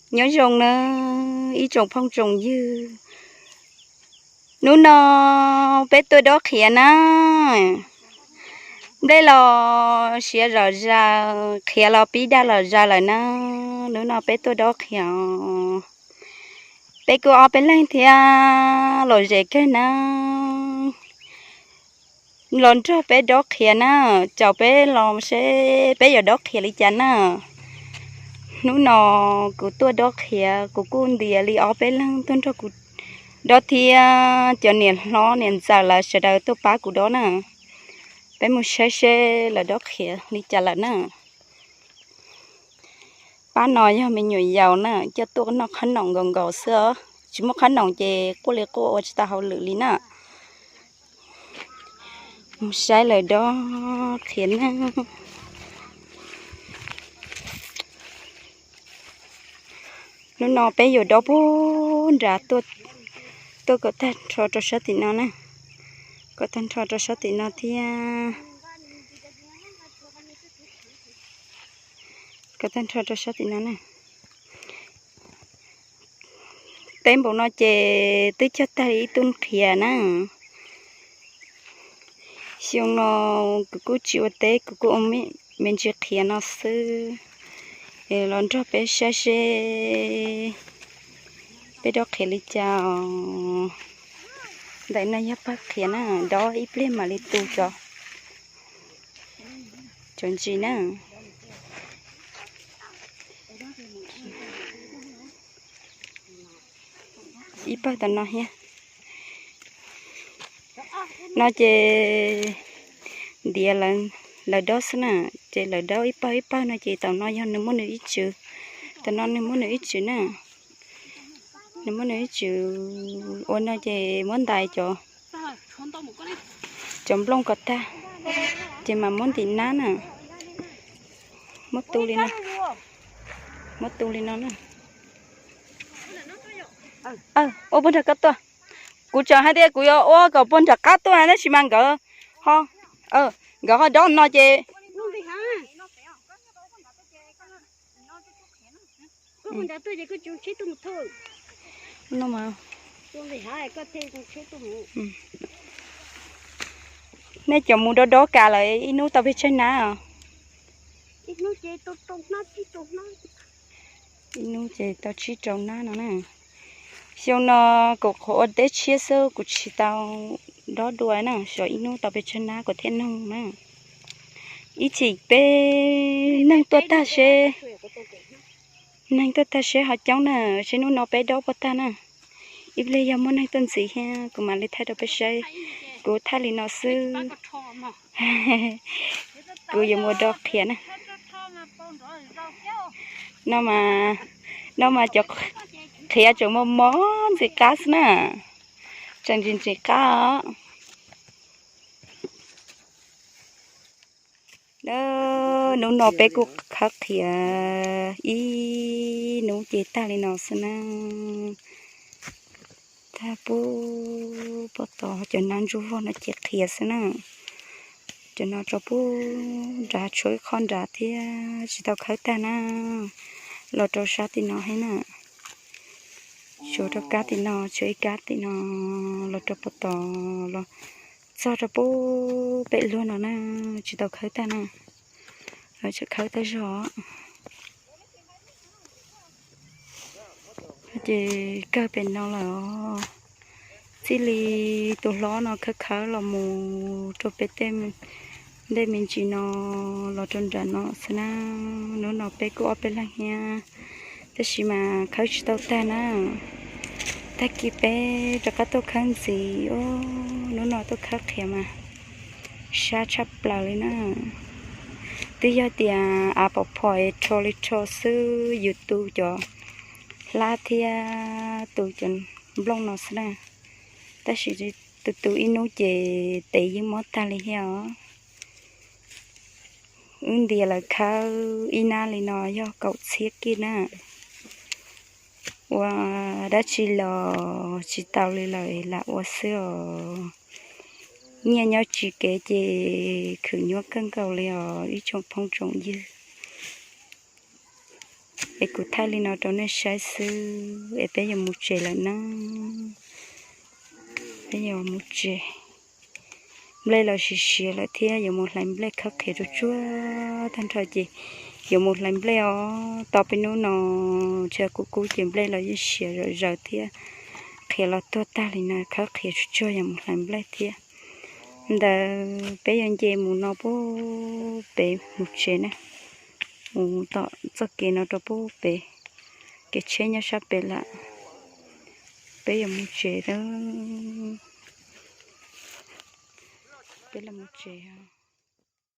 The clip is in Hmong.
Nyob zoo na ib tsoom phooj tsoom ywg, hnub no peb tuaj dob qhiav na. Nplej los siav zom zaws, qhiav los pib daj los zaws lawm na. Hnub no peb tuaj dob qhiav, peb kuj ob peb leeg thiab, lom zem kawg na. Los nrog peb dob qhiav na, caum peb los seb peb yuav dob qhiav li cas na. Hnub no kuv tuaj dob qhiav, kuv kuj ntiav li ob peb leeg tuaj nrog kuv dob thiab, cov niam hlob niam ntxawm lawv sawv daws tuaj pab kuv dob na. Peb mus saib seb lawv dob qhiav li cas lawm na. Pab no yog me nyuam yaus na, coj tuaj noj qhob noom nkaus nkaus xwb os. Tsis muaj qhob noom ces quaj li quaj ua tsis tau hauj lwm li na. Mus saib lawv dob qhiav na. Hnub no peb yuav dob puag nrad tuaj, tuaj kom tag nrho rau sab tim no na. Kom tag nrho rau sab tim no thiab. Kom tag nrho rau sab tim no na. Teb npaum no ces twb cog tag ib tug qhiav na. Xyoo no kuv kuj tsis ua teb, kuv kuj ua me ntsis qhiav no xwb. Los nrog peb saib seb peb dob qhiav li cas os. Ntawm no yog pawg qhiav na, dob ib pliag mam li tu cov, cov ntsis na. Ib pawg tom no thiab. No ces ntiav lawv dob xwb na, ces lawv dob ib pawg ib pawg no ces tom no yog nws muaj nws ib tswv, tom no nws muaj nws ib tswv na. Nws muaj nws ib tswv ua no ces muab ntais cov, cov nplooj kom tag, ces mas muab ntim nab na. Muab tu li no, muab tu li no na. Ua puag nram qab tuaj. Kuv tseem hais tias kuv yuav ua kom puag nram qab tuaj tab sis mas nkawd ho, nkawd ho dob no ces nej cov mus dob dob kas lawm ib hnub tau pes tsawg nab os? Ib hnub ces tau tsib rau nab no na. Xyoo no kuv qhuav ua teb tshiab xwb, kuv tsis tau dob dua na, xyov ib hnub tau pes tsawg nab kuv thiaj noog na. Ib chim peb neeg tuaj tag seb, neeg tuaj tag seb ho coob na, seb hnub no peb dob puas tag na. Ib pliag yog muaj neeg tuaj ntxiv thiab kuv mam li thaij rau peb saib. Kuv thaij li no xwb. Kuv yuav mus dob qhiav na. No mas, no mas cov qhiav tseem mos mos ntxim qab xwb na. Tseem ntxim ntxim qab os. Hnub no peb kuj khawb qhiav ib hnub ces tag li no xwb na. Tag puag pem tod cov nab ntsuj vog no ces qhiav xwb na. Cov no rau puag nrad tshuav ib qho nrad thiab tsis tau khawb tag na. Los rau sab tim no thiab na. Tshuav rau kab tim no, tshuav ib kab tim no, los rau puag tod los txog rau puag pem luag no na, tsis tau khawb tag na. Lawv tseem khawb tag zog. Ces kawg pem no lawm os. Txij li tus hlob no khawb khawb los mus rau pem tej ntej me ntsis no los rau nram no xwb na. Hnub no peb kuj ob peb leeg thiab, tab sis mas khawb tsis tau tag na. Tag kis peb rov qab tuaj khawb ntxiv. Hnub no tuaj khawb qhiav mas sab tshaj plaws li na. Twb yog tias av pom phom es rho li rho xwb, yus tu cov hlab thiab tu cov nplooj no xwb na. Tab sis tus tus ib hnub ces tes yeej mob tag li thiab os. Wb ntiav lawv khawb ib nab li no yog kaum txhiab kij na. Ua dab tsi los tsis tau li lawm, lam ua xwb os. Nyiaj nyob tsis kev ces khwv nyuaj kawg nkaus li os ib tsoom phooj tsoom ywg. Es kuv thaij li no rau nej saib xwb es peb yuav mus tsev lawm na. Peb yuav mus tsev. Nplej los siav siav lawm thiab, yuav mus hlais nplej, khawb qhiav tsuag tsuag tag nrho ces yuav mus hlais nplej os. Tau peb hnub no tshav kub kub ces nplej los yeej siav zom zaws thiab, qhiav los tuag tag li no, khawb qhiav tsuag tsuag yuav mus hlais nplej thiab. Ntawd peb yuav nce mus no puag pem mus tsev ne, mus tom txoj kev no rau puag pem, kev tsheb nyob sab pem lawm. Peb yuav mus tsev a, peb los mus tsev.